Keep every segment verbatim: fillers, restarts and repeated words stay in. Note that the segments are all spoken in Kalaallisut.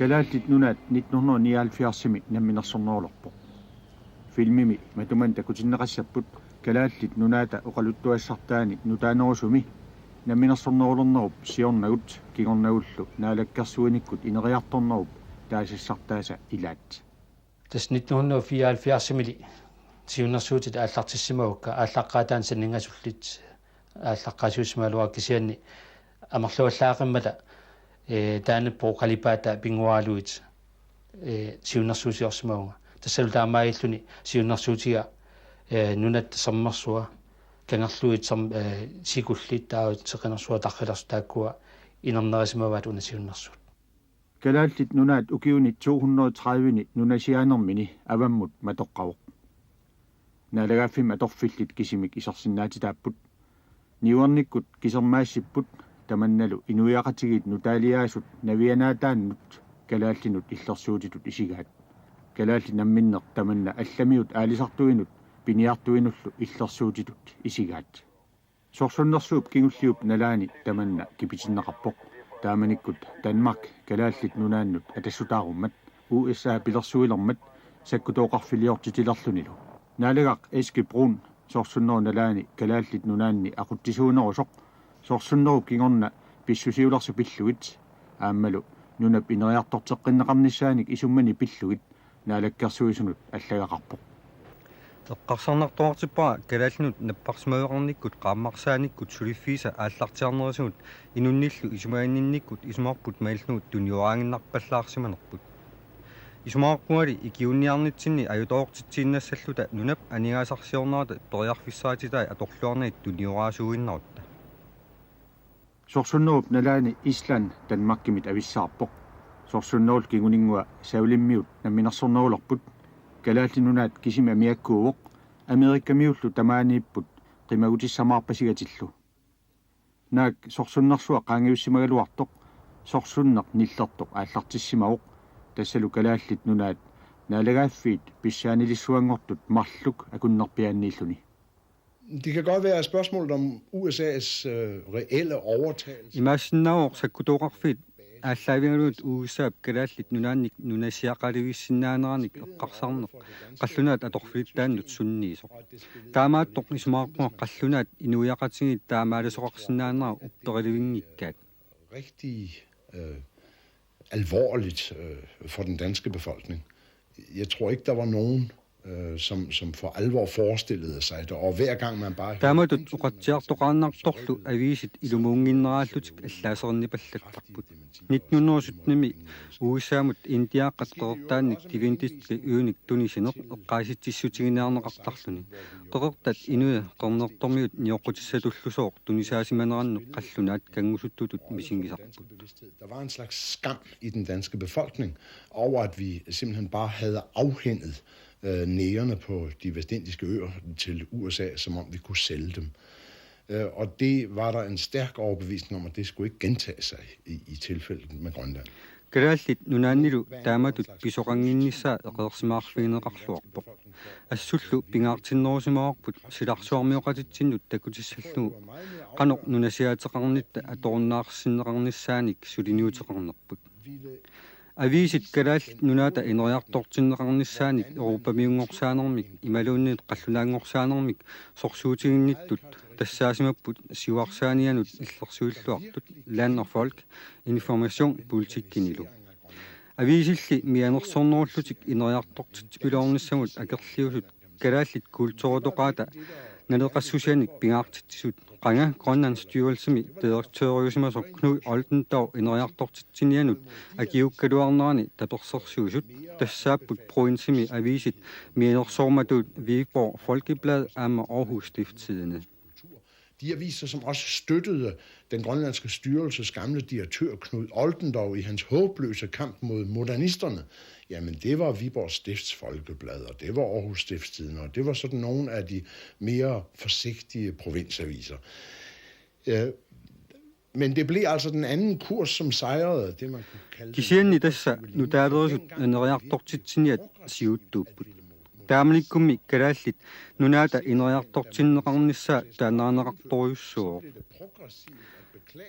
Kalaallit Nunaat nitten hundrede nioghalvfjerdsimi namminersornerulerpoq. Filmimi matumani takutinneqassapput Kalaallit Nunaata oqaluttuassartaani nutaanerusumi namminersornerulernerup siornagut kingornagullu naalakkersuinikkut ineriartornerup taasassartaasa ilaat. Tassa nitten hundrede fireoghalvfjerdsimi siunnersuutit aallartissimavakka, aallaqqaataani saninngasullit aallaqqaasiussimagaluarput, kisianni amerlavallaaqqimmata, ee, taanna Pro Kalipata pinngualuit, ee, siunnersuusiorsimavunga. Tassalu taamaalilluni siunnersuutiga, ee, nunatta sermersua, kangerluit serm-, ee, sikullit taava seqinersuaq tarrilersut taakkua inernerisimavaat una siunnersuut. Kalaallit Nunaat ukiuni to hundrede tredive-ni nunasiaanermini avammut matoqqavoq. Naalagaaffimmi atorfillit kisimik isersinnaatitaapput. Niuernikkut kisermaassipput, tamannalu inuiaqatigiit nutaaliaasut navianaataannut kalaallinut illersuutitut isigaat. Kalaallit namminneq tamanna allamiut aalisartuinut piniartuinullu illersuutitut isigaat. Sorsunnersuup kingulliup nalaani tamanna kipitinneqarpoq. Taamanikkut Danmark Kalaallit Nunaannut atassutaarummat, U S A pilersuilermat sakkutooqarfiliortitilerlunilu. Naalagaq Eske Brun sorsunnerup nalaani Kalaallit Nunaanni aqutsisuunerusoq, sorsunnerup kingorna pissusiulersoq pillugit, aammalu nunap ineriartorteqqinneqarnissaanik isummani pillugit Naalakkersuisunut allagaqarpoq. Eqqarsarnartoqartippara kalaallinut napparsimaveqarnikkut qaammarsaanikkut suliffiisa aallartiarnerisigut inunnillu isumaginninnikkut isumaqarput malillugit tunioraaginnarpallaarsimanerput. Isumaqarpungali ikiuunniarnitsinni ajutoortitsiinnassallugit nunap aningaasarsiornerata periarfissaatitai atorluarnagit tunioraasuuginnarutta. Sorsunnerup nalaani Island Danmarkimit avissaarpoq. Sorsunnerullu kinguninngua Saulimiut namminersornerulerput. Kalaallit Nunaat kisimi amiakkuuvoq, Amerikamiullu tamaaniipput qimagutissamaarpasigatillu. Naak sorsunnersuaq qaangiussimagaluartoq, sorsunneq nillertoq aallartissimavoq, tassalu Kalaallit Nunaat naalagaaffiit pissaanilissuanngortut marluk akunnerpiaanniilluni. Det kan godt være, at spørgsmålet om U S A's, øh, reelle overtagelse... Imaassinnaavoq sakkutooqarfiit aallaavigalugit U S A-p Kalaallit Nunaannik nunasiaqalivissinnaaneranik eqqarsarneq qallunaat atorfilittaannut sunniisoq. Taamaattoq isumaqarpunga qallunaat inuiaqatigiit taamaalisoqarsinnaanera upperilivinngikkaat. Rigtig, øh, alvorligt, øh, for den danske befolkning. Jeg tror ikke, der var nogen, øh, som, som for alvor forestillede sig det. Og hver gang man bare... Taamatut oqatsiartoqaannartorlu aviisit ilumuunnginnaraallutik allaaserinnipallakkarput. Nitten hundrede sytten-imi U S A-mut Indiaaqqat qeqertaannik Dividistilik Øenik tunisineq eqqaasitsissutiginiarneqartarluni. Qeqertat inuit qernertormiut nioqqutissatullusooq tunisaasimanerannut qallunaat kanngusuttutut misigisarput. Der var en slags skam i den danske befolkning over, at vi simpelthen bare havde afhændet, øh, nægerne på De Vestindiske Øer til U S A, som om vi kunne sælge dem. Øh, og det var der en stærk overbevisning om, at det skulle ikke gentage sig i, i tilfældet med Grønland. Kalaallit Nunaannilu taamatut pisoqannginnissaa eqeersimaarfigineqarluarpoq. Assullu pingaartinnerusimavarput silarsuarmioqatitsinnut takutissallugu qanoq nunasiaateqarnitta atorunnaarsinneqarnissaanik suliniuteqarnerput. Aviisit Kalaallit Nunaata ineriartortinneqarnissaanik Europamiunngorsaanermik imaluunniit qallunaanngorsaanermik sorsuutiginnittut tassaasimapput siuarsaanianut illersuilluartut Land og Folk, Information, Politikinilu. Aviisilli mianersornerullutik ineriartortitsipiloornissamut akerliusut kalaallit kulturitoqaata naleqassusianik pingaartitsisut qanga Grønlands Styrelsemi direktøriusimasoq Knud Oldendaal ineriartortitsinianut akiukkaluarnerani tapersersuisut tassaapput provinsimi aviisit mianersoormatut Viborg Folkeblad aamma Aarhus Stiftstidende. De aviser, som også støttede den grønlandske styrelses gamle direktør Knud Oldendaal i hans håbløse kamp mod modernisterne, jamen det var Viborg Stifts Folkeblad, og det var Aarhus Stiftstidende, og det var sådan nogle af de mere forsigtige provinsaviser. Øh, men det blev altså den anden kurs, som sejrede det, man kunne kalde den... Kisianni tassa nutaalerisut ineriartortitsiniat siuttuupput. Taamanikkummi Kalaallit Nunaata ineriartortinneqarnissaa taannaaneqartorujussuuvoq.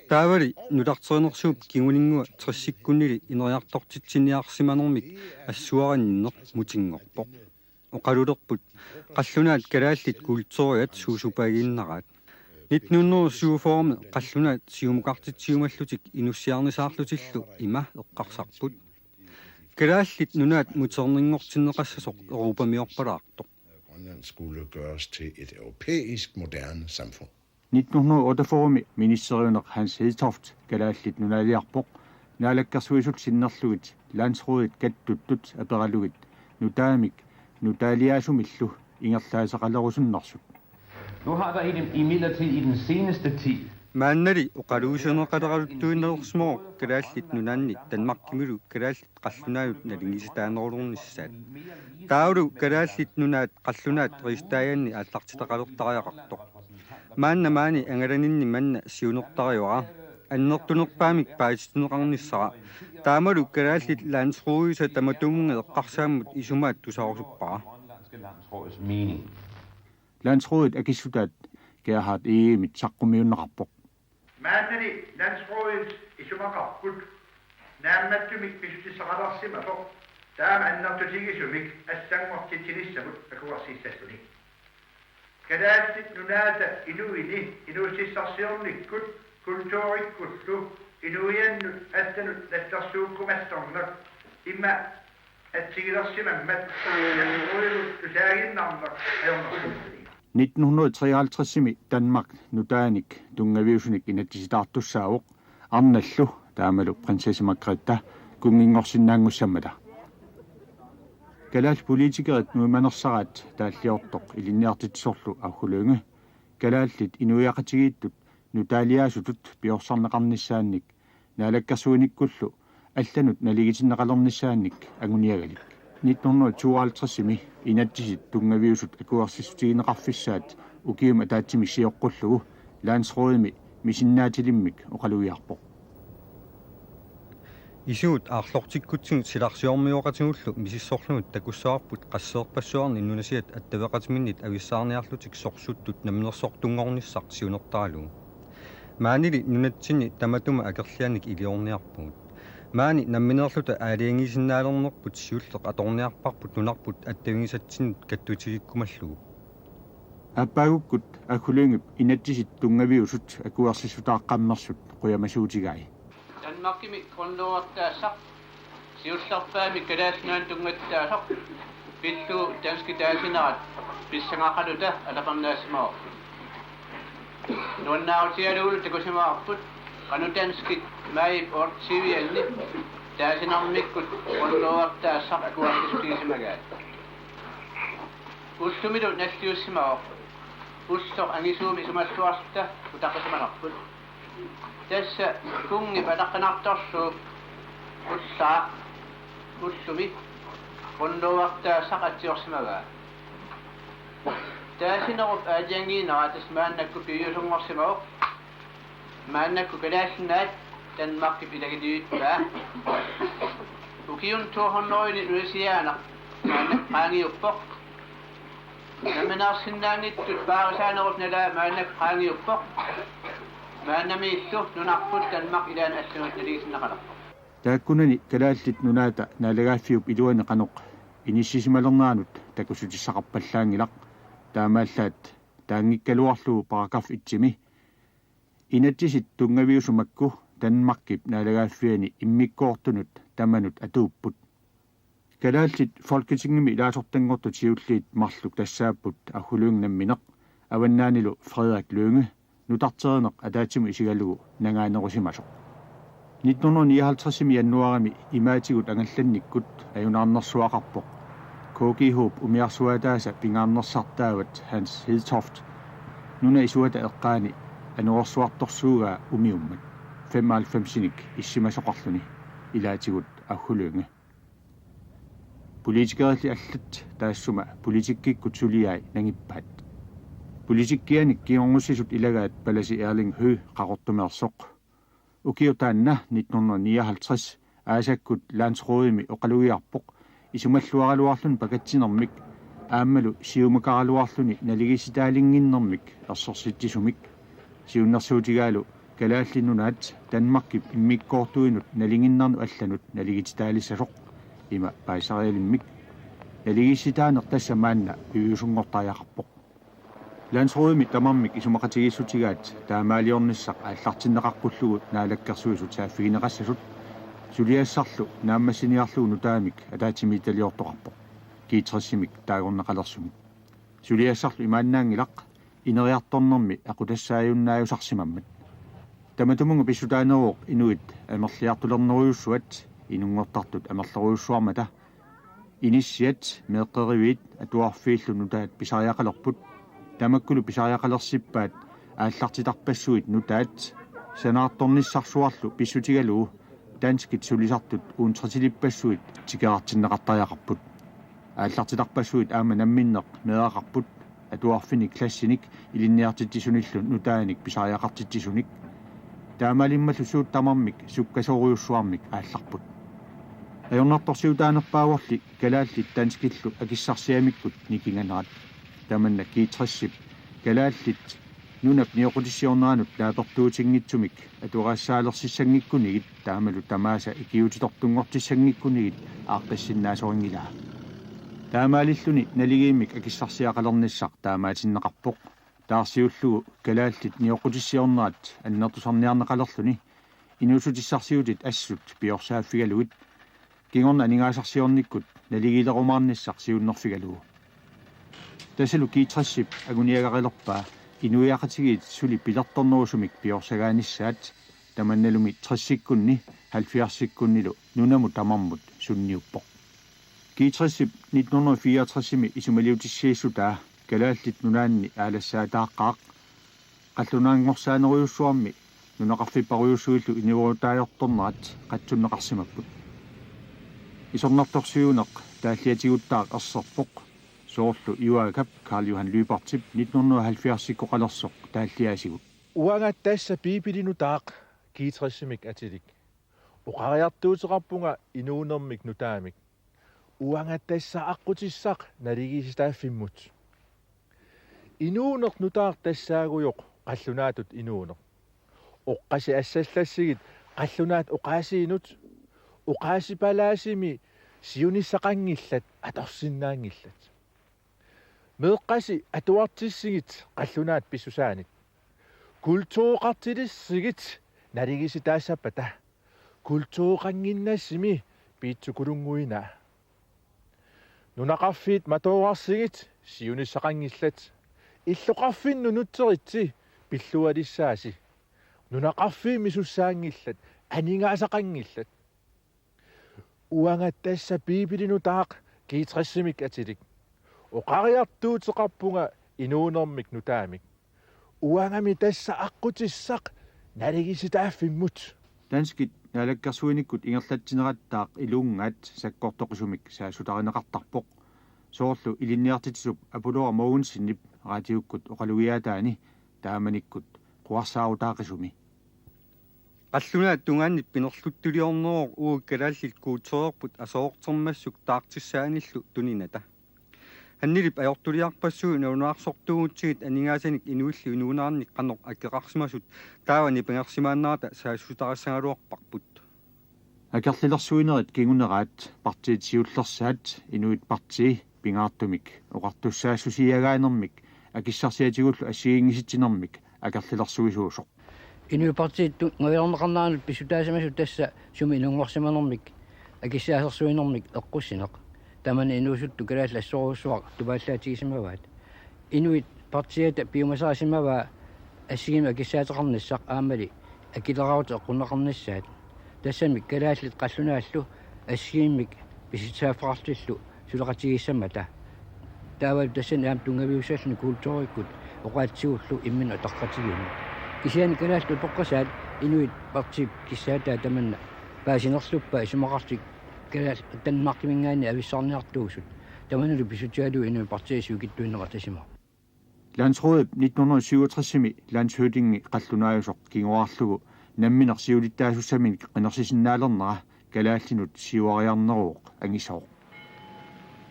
Taavali nutarterinersuup kinguninngua tressikkunnili ineriartortitsiniarsimanermik assuarinninneq mutinngorpoq. Oqalulerput qallunaat kalaallit kulturiat suusupaaginnaraat. Nitten hundrede syvogfyrre qallunaat siumukartitsiumallutik inussiarnisaarlutillu ima eqqarsarput: Kalaallit Nunaat muterninngortinneqassasoq europamiorpalaartoq. Grønland skulle gøres til et europæisk moderne samfund. Nitten hundrede otteogfyrre ministeriuneq Hans Hedtoft Kalaallit Nunaaliarpoq naalakkersuisut sinnerlugit landsrådit kattuttut aperalugit nutaamik nutaaliaasumillu ingerlaaseqalerusunnersut. Nu har der i den, imidlertid i den seneste tid Maannali oqaluusineqaleraluttuinnalersimavoq Kalaallit Nunaanni Danmarkimilu kalaallit qallunaanut naligiissitaanerulernissaat. Taavalu Kalaallit Nunaat qallunaat riistaajani aallartitaqalertariaqartoq. Maanna maani angalaninni manna siunertariuara. Annertunerpaamik paasitinneqarnissara. Taamalu kalaallit landsrådisa tamatumunnga eqqarsaammut isumaat tusarusuppara. Landsrådit akissutaat Gerhard Egedemit saqqummiunneqarpoq. Maannali landsrådit isumaqarput naammattumik pissutissaqalersimasoq taama annertutigisumik allanngortitsinissamut akuersissassuni. Kalaallit Nunaata inuini inuussutissarsiornikkut kulturikkullu inuiannut allanut nallersuukkumasarneq ima atsigilersimammat landsrådimut tusaaginnarneq ajornarsimalluni. Nitten hundrede treoghalvtredsimi Danmark nutaanik tunngaviusunik inatsisitaartussaavoq arnallu taamalu prinsesse Margrethe kunnginngorsinnaanngussammata. Kalaallit politikerit nuimanersaraat taalliortoq ilinniartitsisorlu Augo Lynge kalaallit inuiaqatigiittut nutaaliaasutut piorsarneqarnissaannik naalakkersuinikkullu allanut naligitinneqalernissaannik anguniagalik. Nitten hundrede tooghalvtredsimi inatsisit tunngaviusut akuersissutigineqarfissaat ukiumi ataatsimi sioqqullugu landsrådimi misinnaatilimmik oqalugiarpoq. Isugut aarlortikkutsigut silarsiormioqatigullu misissorlugit takussavarput qasseerpassuarni nunasiat attaveqatiminnit avissaarniarlutik sorsuttut namminersortunngornissaq siunertaralugu. Maanili nunatsinni tamatuma akerlianik iliorniarpugut. Maani nammineerluta aalajangiisinnaalernerput siulleq atorniarparput nunarput attavigisatsinnut kattutigikkumallugu. Aappaagukkut Augo Lyngep inatsisit tunngaviusut akuersissutaaqqammersut qujamasuutigai. Danmarkimi grundlovertaassaq siullerpaamik Kalaallit Nunaannut tunngattaasaq pillugu danskit taasinerat pissangaqaluta atornersimavoq. Nuannaarutigalugulu takusimavarput qanoq danskit maajip otteogtyve-anni taasinermikkut grundlovertaassaq akuersissutigisimagaat. Ullumilu nalliussimavoq. Ulloq angisuumik isumalluarluta utaqqissimanerput. Tassa kunngip ataqqinartorsuup ullaaq ullumi grundlovertaassaq atsiorsimavaa. Taasinerup aalajangiinera tassa maannakkut piviusunngorsimavoq. Maannakkut Kalaallit Nunaat Danmarkip ilagilivippaa. Ukiuni to hundredeni nunasiaaneq maannakkut qaangiuppoq. Nammineersinnaanngitsut paarisaanerup nalaa maannakkut qaangiuppoq. Maannamiillu nunarput Danmark ilaanni allanut naligisinneqalerpoq. Taakkunani Kalaallit Nunaata naalagaaffiup iluani qanoq inissisimalerneranut takussutissaqarpallaanngilaq, taamaallaat taanngikkaluarlugu paragraf et-imi: Inatsisit tunngaviusut makku Danmarkip naalagaaffiani immikkoortunut tamanut atuupput. Kalaallit Folketingimi ilaasortanngortut siulliit marluk tassaapput Augo Lynge nammineq, avannaanilu Frederik Lynge, nutarterineq ataatsimut isigalugu nangaanerusimasoq. Nitten hundrede nioghalvtredsimi januaarimi imaatigut angallannikkut ajunaarnersuaqarpoq K G H-p umiarsuaataasa pingaarnersartaavat Hans Hedtoft nunap isuata eqqaani anorersuartorsuugaa umiummat femoghalvfemsinik issimasoqarluni ilaatigut Augo Lynge. Politikerilli allat taassuma politikkikkut suliai nangippaat. Politikkianik kingornussisut ilagaat palasi Erling Høegh Qaqortumeersoq. Ukioq taanna nitten hundrede nioghalvtreds aasakkut landsrådimi oqalugiarpoq isumalluaraluarluni pakatsinermik aammalu siumakaraluarluni naligiissitaalinnginnermik ersersitsisumik. Siunnersuutigaalu Kalaallit Nunaat Danmarkip immikkoortuinut nalinginnernut allanut naligititaalissasoq, ima paasisarialimmik. Naligiissitaaneq tassa maanna piviusunngortariaqarpoq. Landsrådimi tamarmik isumaqatigiissutigaat taamaaliornissaq aallartinneqaqqullugu Naalakkersuisut saaffigineqassasut, suliassarlu naammassiniarlugu nutaamik ataatsimiititaliortoqarpoq, G tres-imik taagorneqalersumik. Suliassarlu imaannaanngilaq ineriartornermi aqutassaajunnaajusarsimammat. Tamatumunnga pissutaaneruvoq inuit amerliartulernerujussuat inunngortartut amerlerujussuarmata. Inissiat, meeqqeriviit atuarfiillu nutaat pisariaqalerput. Tamakkulu pisariaqalersippaat aallartitarpassuit nutaat sanaartornissarsuarlu pissutigalugu danskit sulisartut uuntrasilippassuit tikerartinneqartariaqarput. Aallartitarpassuit aamma namminneq meeraqarput, atuarfinik klassinik ilinniartitsisunillu nutaanik pisariaqartitsisunik. Taamaalimmallu suut tamarmik sukkasoorujussuarmik aallarput. Ajornartorsiutaanerpaavorli kalaallit danskillu akissarsiamikkut nikinganerat. Tamanna G tres-ip kalaallit nunap nioqqutissiorneranut naapertuutinngitsumik atugassaalersisanngikkunigit taamalu tamaasa ikiuutitortunngortissanngikkunigit aaqqissinnaasorinngilaa. Taamaalilluni naligiimmik akissarsiaqalernissaq taamaatinneqarpoq. Taarsiullugu kalaallit nioqqutissiornerat annertusarniarneqalerluni inuussutissarsiutit assut piorsaaffigalugit, kingorna aningaasarsiornikkut naligiilerumaarnissaq siunnerfigalugu. Tassalu G tres-ip anguniagarilerpaa inuiaqatigiit suli pilertornerusumik piorsagaanissaat, tamannalumi tressikkunni halvfjerdsikkunnilu nunamut tamarmut sunniuppoq. G tres-ip nitten hundrede og fireogtres-imi isumaliutissiissutaa Kalaallit Nunaanni aalassaataaqqaaq qallunaanngorsaanerujussuarmi nunaqarfipparujussuillu inuerutaajortornerat qatsunneqarsimapput. Isornartorsiuineq taalliatiguttaaq erserpoq, soorlu Juaakap Karl Johan Lyberthip nitten hundrede og halvfjerds-ikkoqalersoq taalliaasigut. Uanga tassa Biibilinutaaq G tres-imik atilik. Oqariartuuteqarpunga inuunermik nutaamik. Uanga tassa aqqutissaq naligiissitaaffimmut. Inuuneq nutaaq tassaagujoq qallunaatut inuuneq. Oqqasi assallassigit qallunaat oqaasiinut, oqaasipalaasimi siunissaqanngillat, atorsinnaanngillat. Meeqqasi atuartissigit qallunaat pissusaanit. Kultureqartilissigit naligiissitaassappata. Kultureqannginnassimi piitsukulunnguinaa. Nunaqarfiit matoorarsigit siunissaqanngillat. Illoqarfinnut nutseritsi pillualissaasi. Nunaqarfiit misussaanngillat, aningaasaqanngillat. Uanga tassa Biibilinutaaq G tres-imik atilik. Oqariartuuteqarpunga inuunermik nutaamik. Uangami tassa aqqutissaq naligiissitaaffimmut. Danskit naalakkersuinikkut ingerlatsinerataaq iluungaat sakkortoqisumik saassutarineqartarpoq. Soorlu ilinniartitsisup Apollo Mogensenip raatiukkut oqalugiaataani taamanikkut quarsaarutaaqisumi. Qallunaat tungaannit pinerluttuliorneruvoq uagut kalaallit kuutereerput aserortermassuk taartissaanillu tuninata. Hannilip ajortuliarpassuit nalunaarsortuugutsigit aningaasanik inuillu inuunernik qanoq akeqarsimasut taava nipangersimaannarata saassutarissagaluarparput. Akerlilersuinerit kinguneraat partiit siullersaat Inuit Partii pingaartumik oqartussaassusiagaanermik akissarsiatigullu assigiinngisatsinermik akerlilersuisuusoq. Inuit Partiit tu-, ngujorneqarneranut pissutaasimasut tassa sumi ilunngorsimanermik akissaasersuinermik eqqussineq. Tamanna inuusuttut kalaallit assorujussuaq tupaallaatigisimavaat. Inuit Partiiata piumasarisimavaa assigiimmik akissaateqarnissaq aammali akileraarutit eqqunneqarnissaat. Tassami kalaallit qallunaallu assigiimmik pisitsaaffeqarlullu suleqatigiissammata. Taavalu tassani aamma tunngaviussalluni kulturikkut oqaatsigullu imminut ataqatigiinnut. Kisianni kalaallit utoqqasaat Inuit Partiip kissaataa tamanna paasinerluppa isumaqartik kalaallit Danmarkiminngaanniit avissaarniartuusut. Tamannalu pissutigalugu Inuit Partiit sivikitsuinnarmata tasimaaq. Landsrådip nitten hundrede syvogtres-imi landshøvdingi qallunaajusoq kingoraarlugu nammineq siulittaasussaminik qinersisinnaalernera kalaallinut siuariarneruvoq angisooq.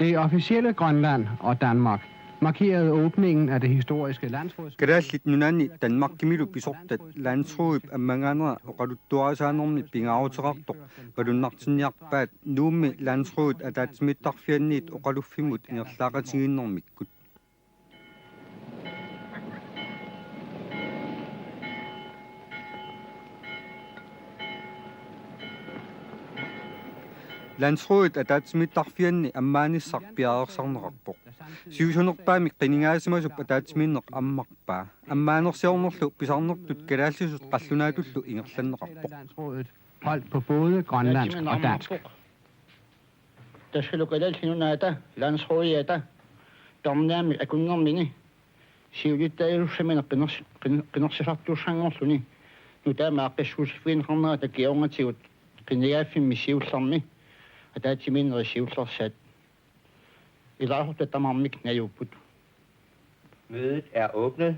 Det officielle Grønland og Danmark markerede åbningen af det historiske landsråds... Kalaallit Nunaanni Danmarkimilu pisortat landsrådip ammangaanera oqaluttuarisaanermi pingaaruteqartoq malunnartinniarpaat Nuummi landsrådit ataatsimiittarfianniit oqaluffimmut ingerlaaqatigiinnermikkut. Landsrådit ataatsimiittarfianni ammaanissaq piareersarneqarpoq. Siusinerpaamik qinigaasimasut ataatsimiinneq ammarpaa. Ammaanersiornerlu pisarnertut kalaallisut qallunaatullu ingerlanneqarpoq. Landsrådet holdt på både grønlandsk og dansk. Tassalu Kalaallit Nunaata landsrådiata torniami akunnermini siulittaasussaminik qiners-, qin-, qinersisartuussanngorluni nutaamik aaqqissuussiffigineqarnerata kingornatigut qinigaaffimmi siullermi ataatsimiinnerit siullersaat ilaasortat tamarmik najuupput. Mødet er åbnet,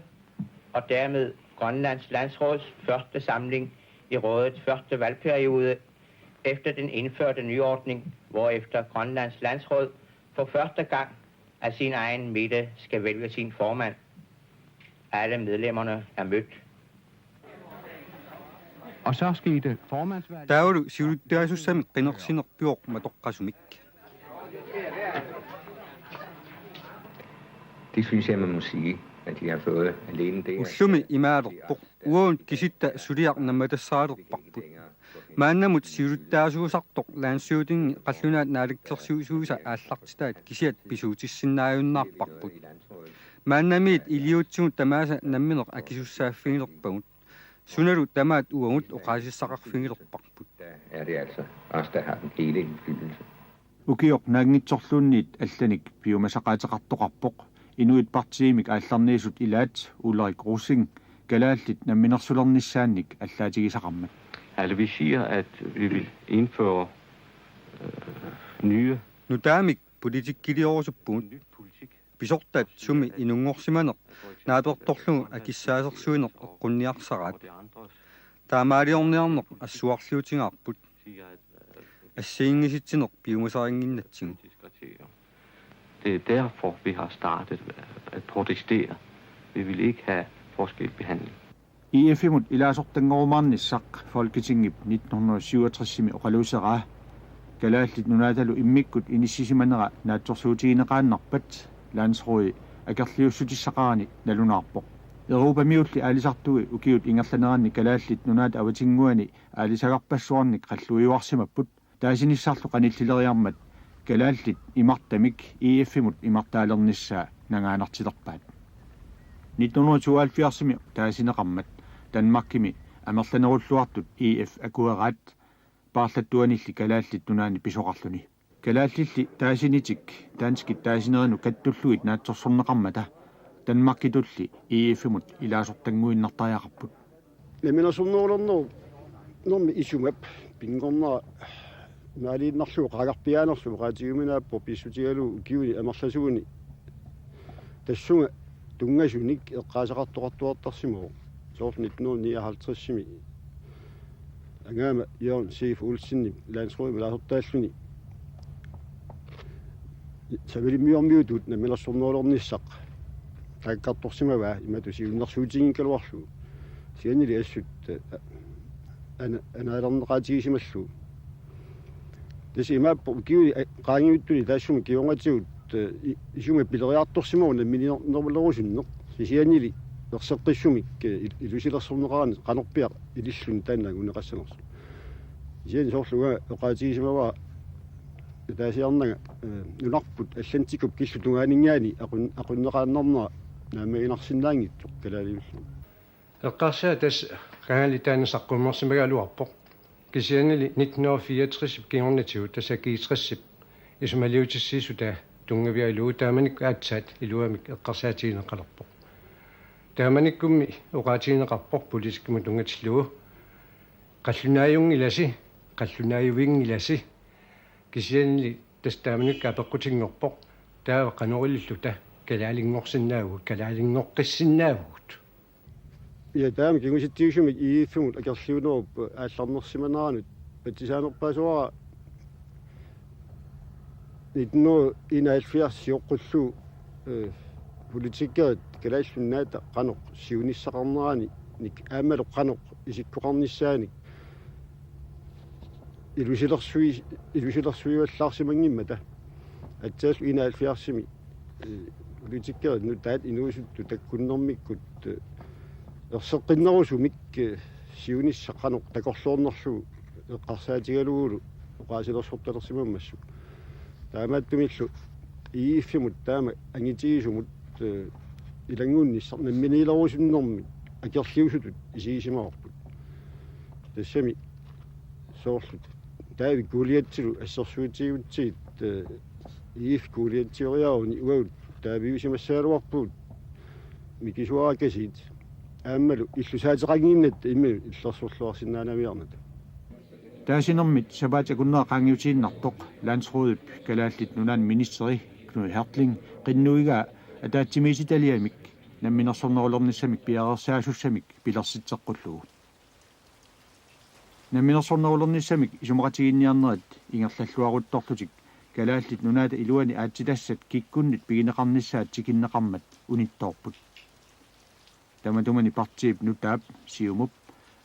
og dermed Grønlands Landsråds første samling i rådets første valgperiode efter den indførte nyordning, hvorefter Grønlands Landsråd for første gang af sin egen midte skal vælge sin formand. Alle medlemmerne er mødt. Og så skete formandsvalget. Taavalu siulittaasussami qinersineq pivoq matoqqasumik. Det synes jeg, man må sige, at de har fået alene det, at... Ullumi imaalerpoq. Uagut kisitta suliaq nammatassaalerparput. Maannamut siulittaasuusartoq landsstyrelsen qallunaat naalakkersuisuisa aallartitaat kisiat pisuutissinnaajunnaarparput. Maannamiit iliuutsigut tamaasa nammineq akisussaaffigilerpagut. Sunalu tamaat uagut oqaasissaqarfigilerparput. Er det altså os, der har den hele indflydelse. Ukioq naanngitsorluunniit allanik piumasaqaateqartoqarpoq Inuit Partiimik aallarniisut ilaat Ulrik Rosing kalaallit namminersulernissaannik allaatigisaqarmat. Altså, vi siger, at vi vil indføre, øh, nye... Nutaamik politikkiliorusuppugut. Pisortat sumi inunngorsimaneq naapertorlugu akissaasersuineq eqqunniarsaraat. Taamaaliorniarneq assuarliutigaarput. Assigiinngisitsinnik piumasarinnginnatsigu. Det er derfor, vi har startet at protestere. Vi vil ikke have forskelsbehandling. I F-imut ilaasortanngorumaarnissaq Folketingip nitten hundrede syvogtres-imi oqaluuseraa Kalaallit Nunaatalu immikkut inissisimanera naatsorsuutigineqaannarpat landsrådi akerliussutissaqarani nalunaarpoq. Europamiulli aalisartui ukiut ingerlaneranni Kalaallit Nunaata avatinnguani aalisagarpassuarnik qalluiuarsimapput. Taasinissarlu qanillileriarmat kalaallit imartamik I F-imut imartaalernissaa nangaanartilerpaat. Nitten hundrede tooghalvfjerds-imi taasineqarmat Danmarkimi amerlanerulluartut I F akueraat paarlattuanilli Kalaallit Nunaanni pisoqarluni. Kalaallilli taasinitik danskit taasinerinut kattullugit naatsorsorneqarmata Danmarkitulli I F-imut ilaasortannguinnartariaqarput. Namminersornerulernermi isumap pinngornera maaliinnarlugu qaangerpiaanersoq oqaatigiuminaappoq pissutigalugu ukiuni amerlasuuni tassunga tunngasunik eqqaasaqartoqartuartarsimavoq. Soorlu nitten hundrede nioghalvtreds-imi angaama Jørgen Zeef Olsenip landsrådimut ilaasortaalluni savalimmiormiutut namminersornerulernissaq taakkartorsimavaa imatut siunnersuutiginngikkaluarlugu. Kisiannili assut, eh, ana-, anaalerneqaatigisimallugu. Tassa imaappoq ukiuni, eh, qaangiuttuni taassuma kingornatigut, eh, i-, isummat pileriartorsimavoq namminernerulerusunneq. Kisiannili erseqqissumik, eh, il-, ilusilersorneqarani qanorpiaq ililluni taanna anguneqassanersoq. Kisianni soorlu uanga oqaatigisimavara ataasiarnanga, eh, nunarput Atlantikup killip tungaaninngaanniit aqun-, aqunneqaannarnera naammaginarsinnaanngitsoq kalaaliullugu. Eqqarsaat tassa kangali taanna saqqummersimagaluarpoq. Kisiannili nitten hundrede fireogtres-ip kingornatigut tassa G tres-ip isumaliutissiissutaa tunngavigalugu taamanikkut aatsaat iluamik eqqarsaatigineqalerpoq. Taamanikkummi oqaatigineqarpoq politikkimut tunngatillugu: Qallunaajunngilarsi, qallunaajuvinngilasi. Kisiannili tassa taamanikkut apeqqutinngorpoq: Taava qanoq ililluta kalaalinngorsinnaavugut, kalaalinngortissinnaavugut? Ja, taama kingusitsigisumik I F-imut akerliunerup aallarnersimaneranut patsisaanerpaasora nitten hundrede enoghalvfjerds sioqqullugu, øh, politikerit Kalaallit Nunaata qanoq siunissaqarneranik aammalu qanoq isikkoqarnissaanik ilusilersui-, ilusilersuivallaarsimanngimmata. Aatsaat enoghalvfjerdsimi, øh, politikerit nutaat inuusuttut takkunnermikkut, øh, erseqqinnerusumik, øh, siunissaq qanoq takorloornerlugu eqqarsaatigalugulu oqaasilersortalersimammassuk. Taamaattumillu I F-imut taama angitigisumut, øh, ilanngunnissaq namminiilerusunnermik akerliusutut isigisimavarput. Tassami soorlu David Goliatilu assersuutigigutsigit, øh, I F Goliatioriaruni uagut Davidusimassagaluarpugut mikisuarakasiit aammalu illusaateqannginnatta imminut illersorluarsinnaanaviarnata. Taasinermit sapaatip akunnera qaangiutiinnartoq landsrådip Kalaallit Nunaanni ministeri Knud Hertling qinnuigaa ataatsimiititaliamik namminersornerulernissamik piareersaasussamik pilersitseqqullugu. Namminersornerulernissamik isumaqatigiinniarnerit ingerlalluaruttorlutik Kalaallit Nunaata iluani aatsitassat kikkunnit pigineqarnissaat tikinneqarmat unittoorput. Tamatumani partiip nutaap Siumup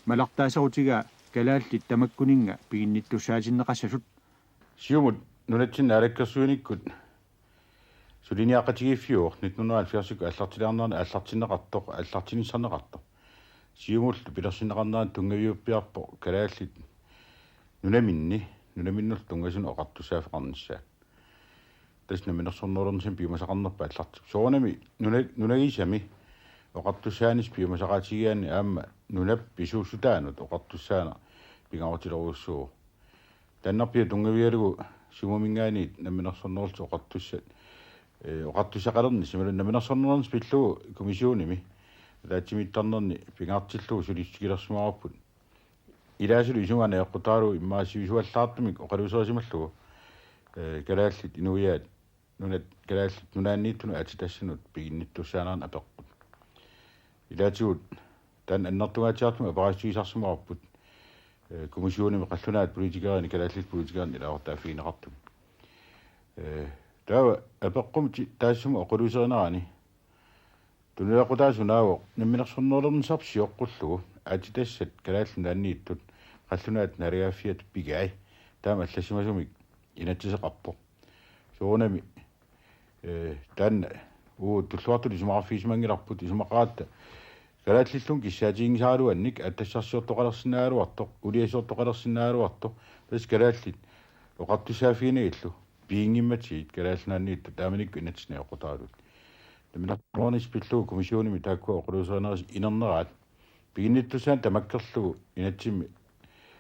malartaaserutigaa kalaallit tamakkuninnga piginnittussaatinneqassasut. Siumut nunatsinni naalakkersuinikkut suliniaqatigiiffiuvoq nitten hundrede og halvfjerds aallartilaarnerani aallartinneqartoq, aallartinissarneqartoq. Siumullu pilersinneqarnerani tunngaviuppiarpoq Kalaallit Nunaminni, nunaminnullu tunngasunut oqartussaaffeqarnissaat. Tassa namminersornerulernissamik piumasaqarnerput aallartippoq. Soorunami nuna-, nunagisami oqartussaanissaq piumasaqaatigigaanni aamma nunap pisuussutaanut oqartussaaneq pingaarutilerujussuuvoq. Taannarpiaq tunngavigalugu Siumuminngaanniit namminersornerullutik oqartussa-, øh, oqartussaqalernissaq imaluunniit namminersornerulernissaq pillugu kommissionimi ataatsimiittarnerni pingaartillugu sulissutigileriarsimavarput. Ilaasulu isumaga najoqqutaralugu immaqa sivisuallaartumik oqaluuserisimallugu, øh, kalaallit inuiaat nunat, Kalaallit Nunaanniittunut aatsitassanut piginnittussaanerannik apeqqut. Ilaatigut taanna annertungaatsiartumik aperiartussarsimavarput, øh, kommissionimi qallunaat politikerinik, kalaallit politikerinik ilaasortaaffigineqartumik. Øh, taava apeqqummi ti-, taassuma oqaluuserinerani tunuliaqutaasoq unaavoq namminersornerulernissarput sioqqullugu aatsitassat Kalaallit Nunaanniittut qallunaat naalagaaffiata pigai, taama allassimasumik inatsiseqarpoq. Soorunami, øh, taanna uagut tulluartut isumaqarfigisimanngillarput, isumaqaratta kalaallilluunniit kissaatiginngisaraluannik aatsitassarsiortoqalersinnaagaluartoq, uuliasiortoqalersinnaagaluartoq, tassa kalaallit oqartussaaffiginagillu piginngimmatigit Kalaallit Nunaanniittut taamanikkut inatsit najoqqutaralugu. Namminersornerulernissaq pillugu kommissionimi taakkua oqaluuserinerisa inerneraat piginnittussaaneq tamakkerlugu inatsimmi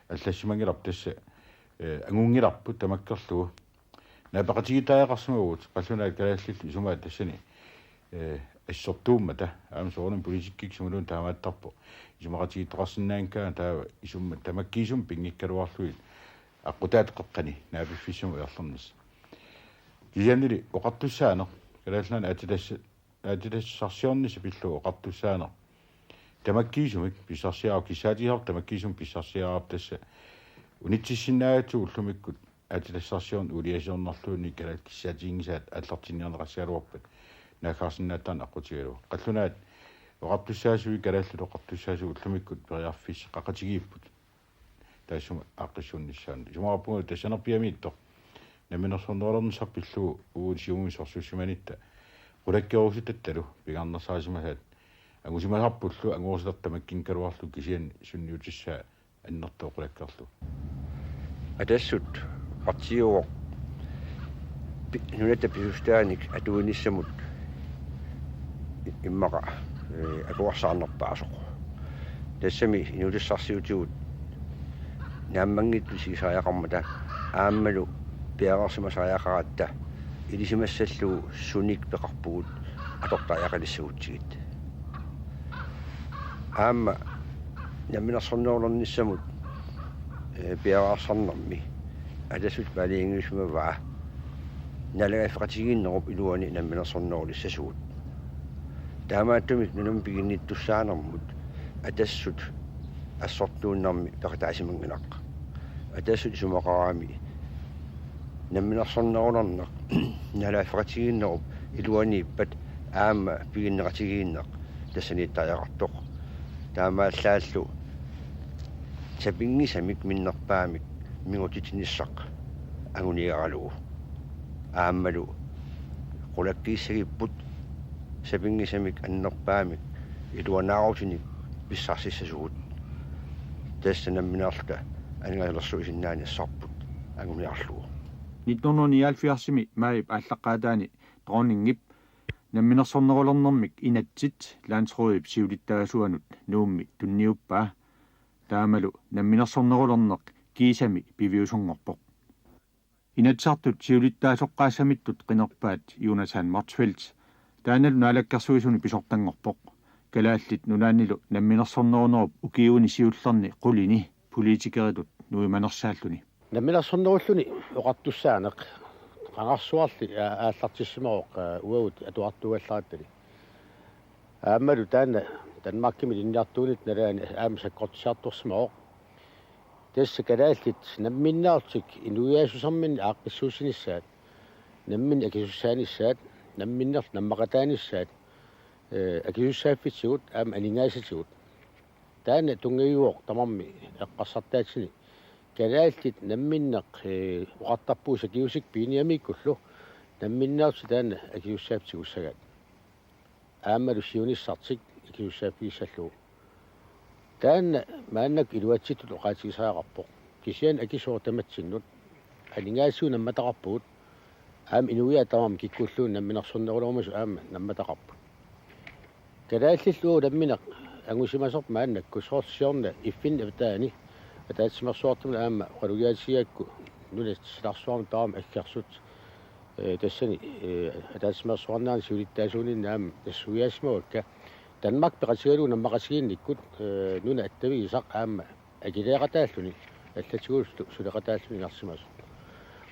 allassimanngilarput, tassa, øh, angunngilarput tamakkerlugu. Naapeqatigiittariaqarsimavugut qallunaat kalaallillu isumaat tassani, øh, assortuummata. Aamma soorunami politikkikkut sumaluunniit taamaattarpoq. Isumaqatigiittoqarsinnaanngikkaangat taava isummat tamakkiisumik pinngikkaluarlugit aqqutaata qeqqani naapiffissamut ajorlernissaq. Kisiannili oqartussaaneq, Kalaallit Nunaanni aatsitassat aatsitassarsiornissaq pillugu oqartussaaneq tamakkiisumik pissarsiaraq, kissaatigisarput tamakkiisumik pissarsiaraq, tassa unitsissinnaagatsigit ullumikkut aatsitassarsiorneq uuliasiornerluunniit kalaallit kissaatiginngisaat aallartinniarneqassagaluarpat naaggaarsinnaattarneq aqqutigalugu. Qallunaat oqartussaasuit, kalaallit oqartussaasuit ullumikkut periarfissaqaqatigiipput. Taassuma aaqqissuunnissaanut. Isumaqarpunga tassanerpiamiittoq namminersornerulernissaq pillugu uagut Siumumi sorsussimanitta qulakkeerusutattalu pingaarnersaarisimasaat angusimasarpullu angorusulertut tamakkinnikkaluarlugu, kisianni sunniutissaa annertooq qulakkeerlugu. Atassut partiiuvoq pi-, nunatta pisussutaanik atuinissamut i-, immaqa, øh, akuersaarnerpaasoq. Tassami inuussutissarsiutigut naammanngitsut isigisariaqarmata aammalu piareersimasariaqaratta ilisimassallugu sunik peqarpugut atortariaqalissagutsigit. Aamma namminersornerulernissamut, øh, piareersarnermi Atassut maaniinngisimavaa naalagaaffeqatigiinnerup iluani namminersornerulissasugut. Taamaattumik nunami piginnittussaanermut Atassut assortuunnermi peqataasimanngilaq. Atassut isumaqarami namminersornerulerneq naalagaaffeqatigiinnerup iluaniippat aamma piginneqatigiinneq tassaniittariaqartoq. Taamaallaallu sapinngisamik minnerpaamik mingutitinissaq anguniaralugu. Aammalu qulakkiissagipput sapinngisamik annerpaamik iluanaarutinik pissarsissasugut. Tassa nammineerluta aningaasalersuisinnaanissaarput anguniarlugu. Nitten hundrede nioghalvfjerdsimi maajip aallaqqaataani dronningip namminersornerulernermik inatsit landsrådip siulittaasuanut Nuummi tunniuppaa. Taamalu namminersornerulerneq kiisami piviusunngorpoq. Inatsisartut siulittaasoqqaassamittut qinerpaat Jonathan Motzfeldt taannalu naalakkersuisuni pisortanngorpoq. Kalaallit Nunaannilu namminersornerunerup ukiuni siullerni qulini politikeritut nuimanersaalluni. Namminersornerulluni oqartussaaneq qangarsuarli aa-, aallartissimavoq, aa, uagut atuartuugallarattali. Aammalu taanna Danmarkimi ilinniartuunit nalaani aamma sakkortusiartorsimavoq. Tassa kalaallit namminneerlutik inuiaassuserminni aaqqissuussinissaat, namminneq akisussaanissaat, namminneq nammaqataanissaat, ee, akisussaaffitsigut aamma aningaasatigut. Taanna tunngaviuvoq tamarmi eqqarsartaatsini. Kalaallit namminneq, ee, oqartarpugut sakiusikkut piiniamiikkullu namminneerlutik taanna akisussaaffigisassagaat. Aammalu siunissartik akisussaaffigissallugu. Taanna maannakkut iluatsittut oqaatigisariaqarpoq. Kisianni akisooq tamatsinnut aningaasivinnut nammataqarpugut. Aamma inuiaat tamarmik kikkulluunniit namminersornerulerumasut aamma nammataqarput. Kalaallillu nammineq angusimasoq maannakkut soorlu siorna F N-ip avataani ataatsimeersuartumut aamma oqalugiaatigigakku nunat silarsuarmut tamarmik aggersut, ee, tassani, ee, ataatsimeersuarnerani siulittaasuuninni aamma nassuiaasimavakka. Danmark peqatigalugu nammaqatigiinnikkut, ee, nunat attavigisaq aamma akileeqataalluni allatigullu suleqataalluni inersimasoq.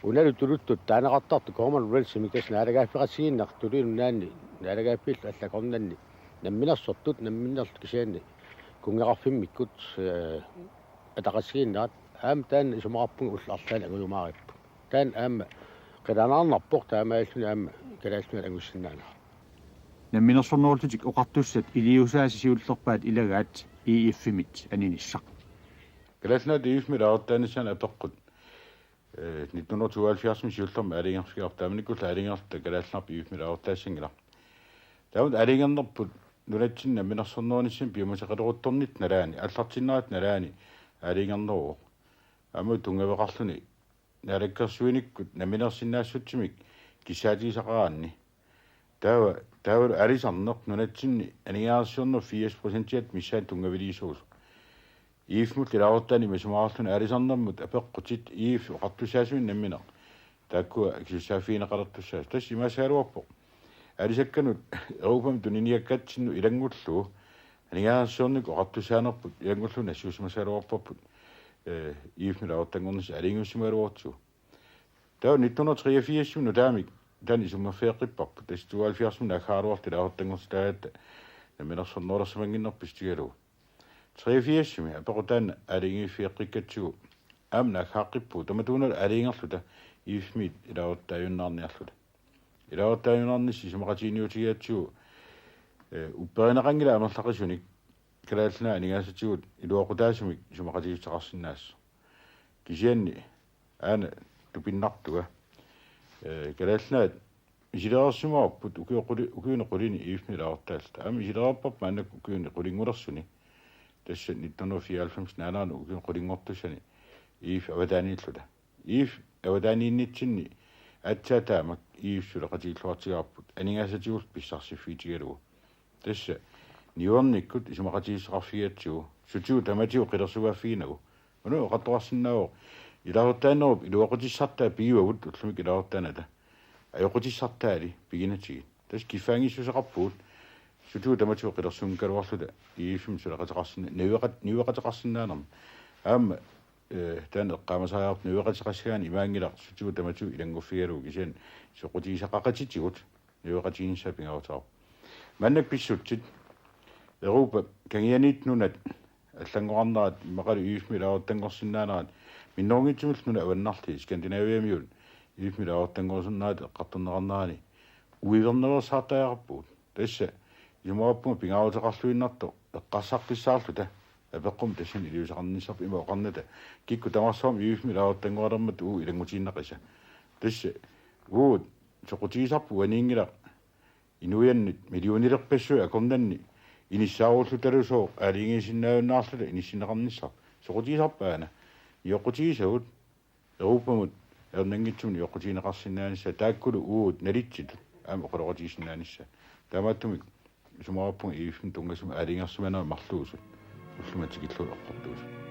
Unalu tuluttut taaneqartartut Commonwealthimik tassa naalagaaffeqatigiinneq tuluit nunaanni naalagaaffiillu allakornanni namminersortut namminneerlutik kisianni kunngeqarfimmikkut, ee, ataqatigiinnerat aamma taanna isumaqarpunga ullut arlaanni angujumaaripput. Taanna aamma qilanaarnarpoq taamaalilluni aamma Kalaallit Nunaat angusinnaaneq. Namminersornerullutik oqartussat iliuusaasa siullerpaat ilagaat E F-imit aninissaq. Kalaallit Nunaat E F-imit ilaaruttaanissaanut apeqqut, ee, nitten hundrede tooghalvfjerdsimi siullermi aalajangerfigaarput, taamanikkullu aalajangerluta Kalaallit Nunaat E F-imit ilaaruttaassanngilaq. Taamatut aalajangernerput nunatsinni namminersornerunissamut piumasaqaleruttornitta nalaani, aallartinneratta nalaani aalajangerneruvoq. Aamma tunngaveqarluni naalakkersuinikkut namminersinnaassutsimik kissaatigisaqaraanni. Taava, taavalu aalisarneq nunatsinni aningaasarsiorneq firs procentiat missaani tunngaviliisuusoq. E F-imut ilaaruttaanut isumaqarluni aalisarnermut apeqqutit E F oqartussaasumik nammineq taakkua akisussaaffigineqalertussaasut. Tassa imaassagaluarpoq aalisakkanut Europami tuniniakkatsinnut ilanngullugu aningaasarsiornikkut oqartussaanerput ilanngullugu nassuissimasagaluarparput, ee, E F-imut ilaarutanngornissaq aalajangiussimagaluarutsigu. Taava nitten hundrede treogfirsimi nutaamik taanna isummerfigeqqipparput, tassa tooghalvfjerdsimi naaggaaraluartut ilaarutanngortitaagatta namminersornerulersimannginnerput pissutigalugu. Treogfirsimi apeqqut taanna aalajangiiffigeqqikkatsigu aamma naaggaaqqippugut, tamatuunalu aalajangerluta E F-imit ilaaruttaajunnaarniarluta. Ilaaruttaajunnaarnissaq isumaqatiginniutigigatsigu, ee, upperineqanngilaq amerlaqisunik Kalaallit Nunaat aningaasatigut iluaqutaasumik isumaqatigiissuteqarsinnaasoq. Kisianni aana tupinnartunga, ee, Kalaallit Nunaat isilereersimavarput ukiu-, quli-, ukiuni qulini E F-imit ilaaruttaalluta. Aamma isilereerparput maannakkut ukiuni qulinngulersuni. Tassa nitten hundrede fireoghalvfems naanerani ukiuni qulinngulersussani E F avataaniilluta. E F avataaniinnitsinni aatsaat taamak E F suleqatigilluartigaarput aningaasatigullu pissarsiffiitigalugu. Tassa niuernikkut isumaqatigiissuteqarfigigatsigu sutigut tamatigut qilersugaaffiginerugu. Una oqartoqarsinnaavoq ilaaruttaanerup iluaqutissartaa pigivagut ullumikkut ilaaruttaanata. Ajoqutissartaali piginatigit. Tassa kiffaanngissuseqarpugut sutigut tamatigut qilersunngikkaluarluta E F-imik suleqateqarsinna-, niueqat-, niueqateqarsinnaanermut. Aamma, ee, taanna eqqaamasariaqartoq niueqateqassagaanni imaanngilaq sutigut tamatigut ilannguffigalugu kisianni soqutigisaqaqatitigut niueqatiginissaa pingaaruteqarpoq. Maannakkut pissutsit Europa kangianiittut nunat allanngoqarnerat immaqalu E F-imik ilaarutanngorsinnaanerat minnerunngitsumillu nunat avannarliit Skandinaviamiut IMF-imi ilaasortanngorusunnaatut eqqartorneqarnerani uivernersaartariaqarpugut. Tassa isumaqarpunga pingaaruteqarluinnartoq eqqarsaqqissaarluta apeqqummi tassani iliuuseqarnissarput ima oqarnata kikkut tamarsuarmik IMF-imi ilaasortanngoralermata uagut ilanngutiinnaqisa. Tassa uagut soqutigisarput uaniinngilaq inuiannit millionilerpassuit akornanni inissaarulluta aalajangiisinnaajunnaarluta inissinneqarnissaq. Soqutigisarput aana. Nioqqutigisagut Europamut ajornanngitsumik nioqqutigineqarsinnaanissaat taakkulu uagut nalitsitut aamma oqaloqatigisinnaanissaat. Taamaattumik isumaqarpunga IMF-imut tunngasumik aalajangersimanerat marluusut ullumimut tikillugu eqqortuusut.